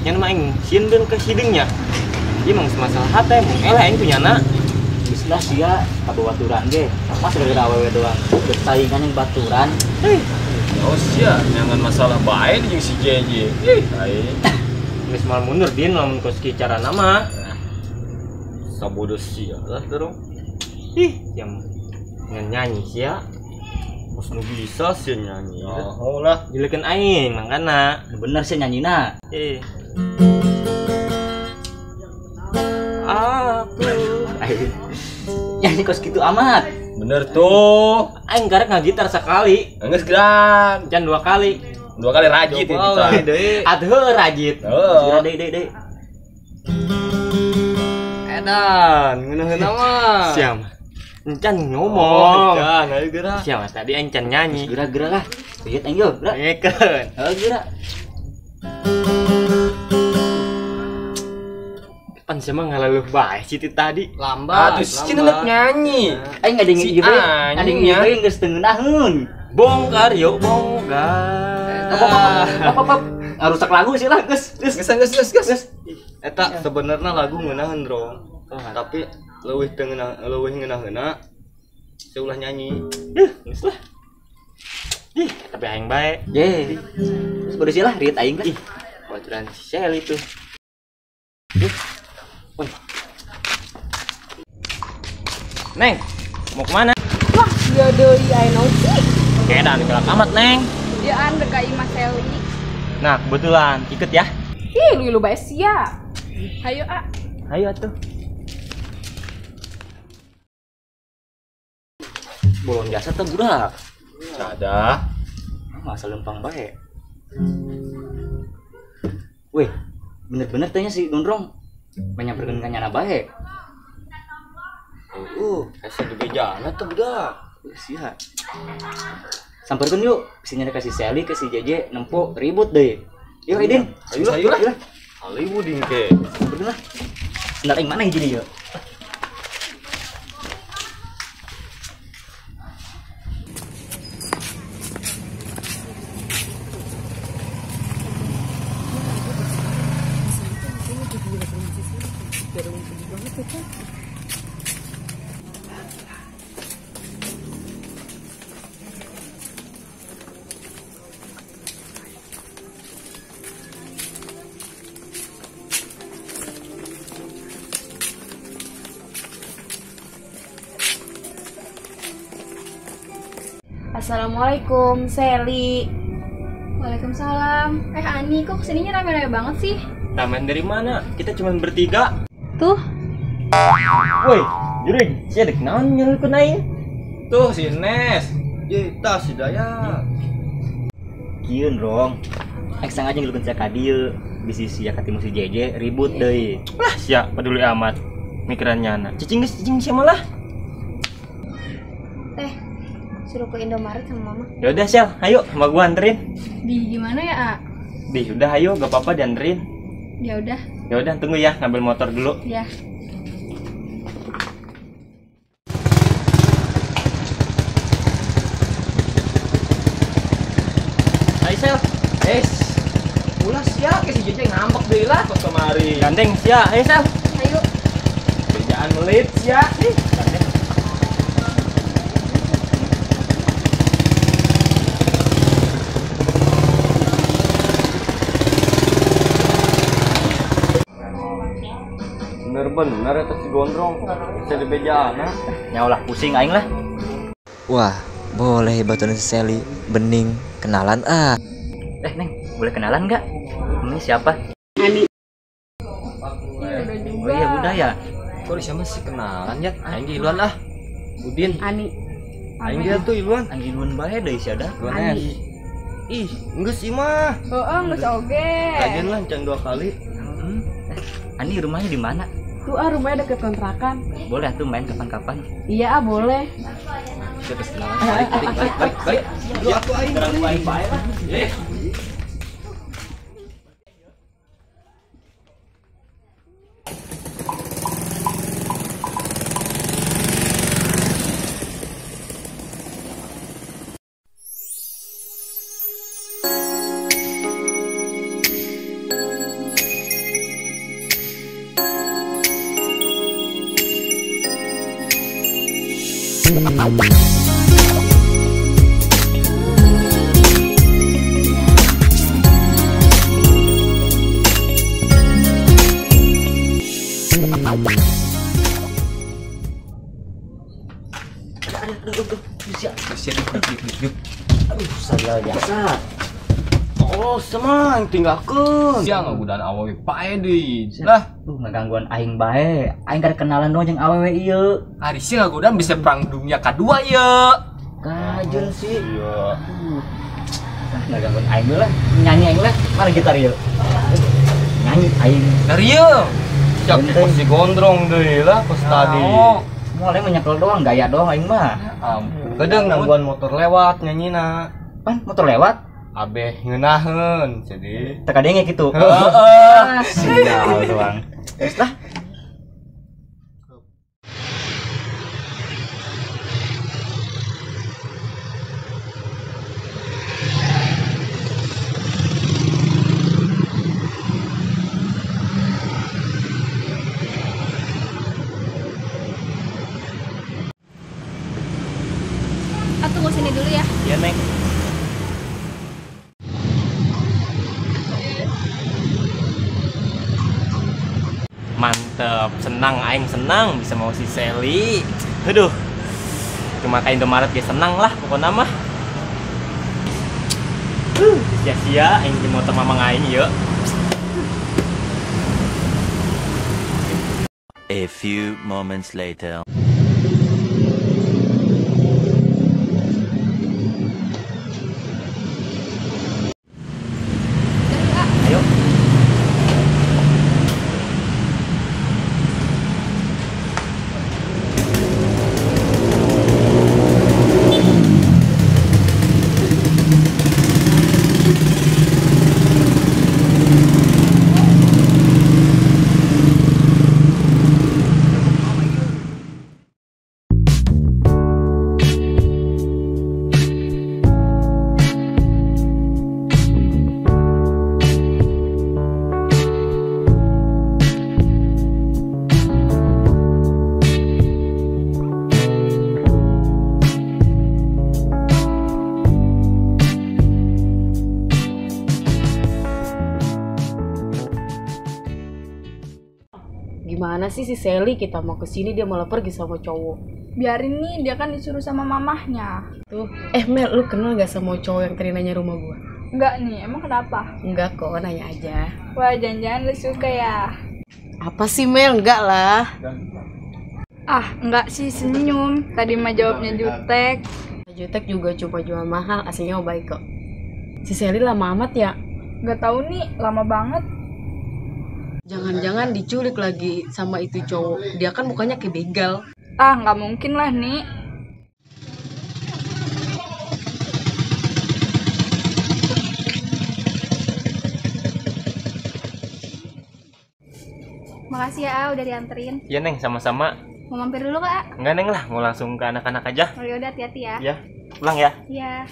Nyan mah aing sieun deun ka sideungnya. Ieu mah geus masalah hate mung eleh aing punya na. Geus lah sia kabawaturan ge. Mas gara-gara awewe doang. Bersaingan yang baturan. Oh sia, jangan masalah bae jeung si JJ. Ih, aing. Geus moal mundur din lamun kos kieu carana mah. Sabodo sia lah terus. Ih, yang nyanyi sia. Kos nu bisa sia nyanyi. Oh lah, jelekeun aing mangkana. Bener sia nyanyina. Eh. Aku aing nyanyi kos kitu amat. Bener tuh. Aing garek ngagitar sekali. Geus geran. Can dua kali. Dua kali rajit ya kita. Aduh rajit. Heeh. Deui deui deui. Edan, ngeunaheun mah. Siam. Encan ngomong. Encan, ayo geura. Siam tadi encan nyanyi. Geura-geura lah. Lihat aing yo, geura. Nyekeun. Heuh geura. Pan sia mah ngalaluh bae si tadi. Lambat. Atuh si cenah nyanyi. Aing ngadengin ieu bae. Ngadengin ieu bae geus teu ngeunaheun. Bongkar yuk bongkar. Apa. Ngarusak lagu sih lah geus. Geus geus geus geus. Eta sebenarnya lagu ngeunaheun, Rong. Tapi leuwih teu ngeunah leuwih ngeunaheunna seulah nyanyi. Geus lah. Ih, tapi aing bae. Ye. Geus bodoh sih lah riet aing lah. Ih, baturan si Shelly tuh. Woi. Neng, mau kemana? Wah, dia deui aing naon sih? Kedan gelap amat, Neng. Diaan dek ka imah Shelly. Nah, kebetulan ikut ya. Ih, lu bae sia. Hayo, ah. Hayo atuh. Bolon jasa teh budak. Ada. Masa lempang bae. Weh, bener-bener tanya si Gondrong menyamperkeun ka nyana bae. Hese dibejana teh budak. Sia. Samperkeun yuk, si nyana ka si Shelly ke si JJ nempo ribut deui. Yuk Idin, ayo lah. Ali buding ke. Samperkeun lah. Sendal aing mana hiji deui yeuh? Assalamualaikum, Shelly. Waalaikumsalam. Ani, kok kesininya rame-rame banget sih? Taman dari mana? Kita cuma bertiga. Tuh. Woi, jurig, sia dek naon nyelukun aing? Tuh si Nes. Ye, tas si Daya. Kieu, Rong. Aing sengaja ngelukun sia ka dieu, bisi sia katimu si JJ ribut deui. Lah sia peduli amat mikiran nyana. Cicing geus cicing sia malah. Teh, suruh ke Indomaret sama mama. Ya udah, Sel, ayo sama gua anterin. Di gimana ya, A? Di udah ayo, gak apa-apa dianterin. Ya udah. Ya udah, tunggu ya, ngambil motor dulu. Ya. Hai, Sel. Es. Ulah sia ke si JJ ngambek deui lah kos kemari. Gandeng sia, ayo Sel. Ayo. Kerjaan melit sia. Ih, gandeng. Bener-bener eta si Gondrong bisa dibejana. Nyaulah pusing aing lah. Wah, boleh baturan si Shelly, bening, kenalan ah. Neng, boleh kenalan nggak? Ini siapa? Ani. Oh iya, udah ya. Kok siapa sih kenalan ya? Aing iluan ah. Udin. Ani. Aing dia tuh iluan. Aing iluan bae deui sia dah. Ani. Ih, geus sih mah. Heeh, geus oge. Kajian lah can dua kali. Ani rumahnya di mana? Tuh ah, rumahnya deket kontrakan. Boleh tuh main kapan-kapan. Iya ah, boleh. Siapa kenalan? Balik, balik, balik, balik. Lu atuh aing. Aing bae lah. Aduh, saya biasa. Oh, semang tinggalkeun. Sia ngagodaan awewe pae deui. Lah, ngagangguan aing bae. Aing kada kenalan doang jeung awewe ieu. Ari sia ngagodaan bisa perang dunia kadua ieu. Kajun sih. Iya. Ngagangguan aing lah, nyanyi aing lah. Mana gitar ieu? Nyanyi aing. Dari ieu. Siap si gondrong deui lah kos tadi. Mulai menyekel doang, gaya doang aing mah. Ampun. Kadang nangguan motor lewat nyanyina. Pan motor lewat? Abeh ngeunaheun jadi teka denge gitu. Heeh. Sial doang. Terus lah. Tunggu sini dulu ya. Iya, Neng. Mantep, senang aing senang bisa mau si Sally. Aduh. Cuma ka Indomaret ge senang lah pokoknya mah. Sia-sia aing di motor mamang aing ieu. A few moments later. Gimana sih si Sally, kita mau kesini dia malah pergi sama cowok. Biarin nih, dia kan disuruh sama mamahnya. Tuh, Mel, lu kenal gak sama cowok yang tadi nanya rumah gua? Enggak nih, emang kenapa? Enggak kok, nanya aja. Wah, jangan-jangan lu suka ya? Apa sih Mel, enggak lah. Ah, enggak sih, senyum. Tadi mah jawabnya jutek. Jutek juga cuma jual mahal, aslinya baik kok. Si Sally lama amat ya? Enggak tahu nih, lama banget. Jangan-jangan diculik lagi sama itu cowok. Dia kan mukanya kayak begal. Ah, nggak mungkin lah nih. Makasih ya, A, udah dianterin. Iya, Neng, sama-sama. Mau mampir dulu, Kak? Enggak, Neng lah, mau langsung ke anak-anak aja. Oh, yaudah, hati-hati ya. Iya, pulang ya. Iya.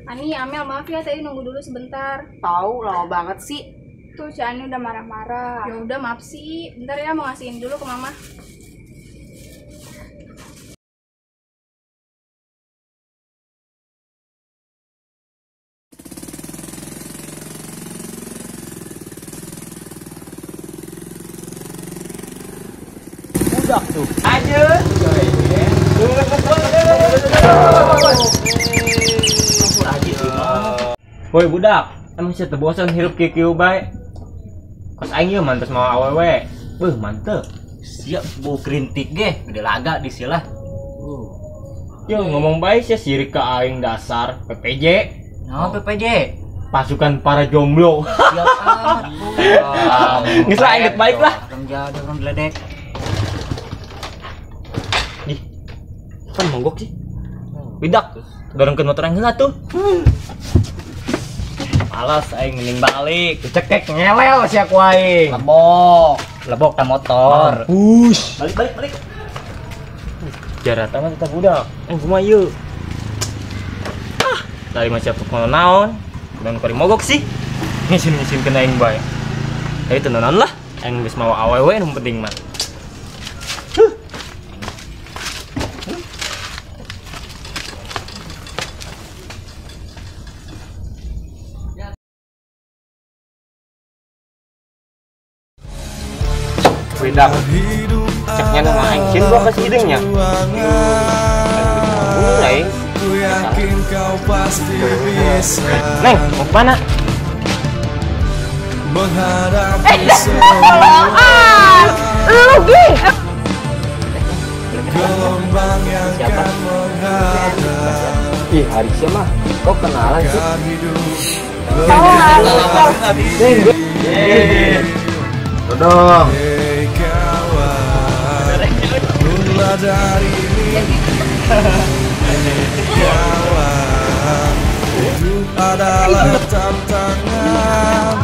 Ani, Amel, maaf ya tadi nunggu dulu sebentar. Tahu, lama banget sih. Tuh si Ani udah marah-marah. Ya udah, maaf sih. Bentar ya, mau ngasihin dulu ke mama. Udah tuh. Aja. Woi budak, emang sih teu bosen hirup kieu bae. Kos aing ieu mantes mau awewe. Beuh mantep. Siap bu kerintik ge, gede laga di silah. Yo ngomong bae sia sirik ka aing dasar PPJ. Naon PPJ? Pasukan para jomblo. Siap amat. Geus lah aing baik lah. Orang jauh orang geledek. Ih. Kan mogok sih. Bidak, dorongkeun motor aing heula tuh. Malas aing mending balik. Cekek ngelel sia ku aing. Lebok, lebok ta motor. Push. Balik balik balik. Jarata mah tetap budak. Kumaha ieu? Ah, Tadi mah siapa kono naon? Dan kori mogok sih. Ngisin-ngisin kena aing bae. Tapi teu naon lah, aing geus mawa awewe nu penting mah. Beda. Ceknya nama aing sin gua kasih hidungnya. Mulai. Neng, mau kemana? Lu Gi. Siapa? Ih, hari siapa? Kok kenalan sih? Dodong. Adalah tantangan.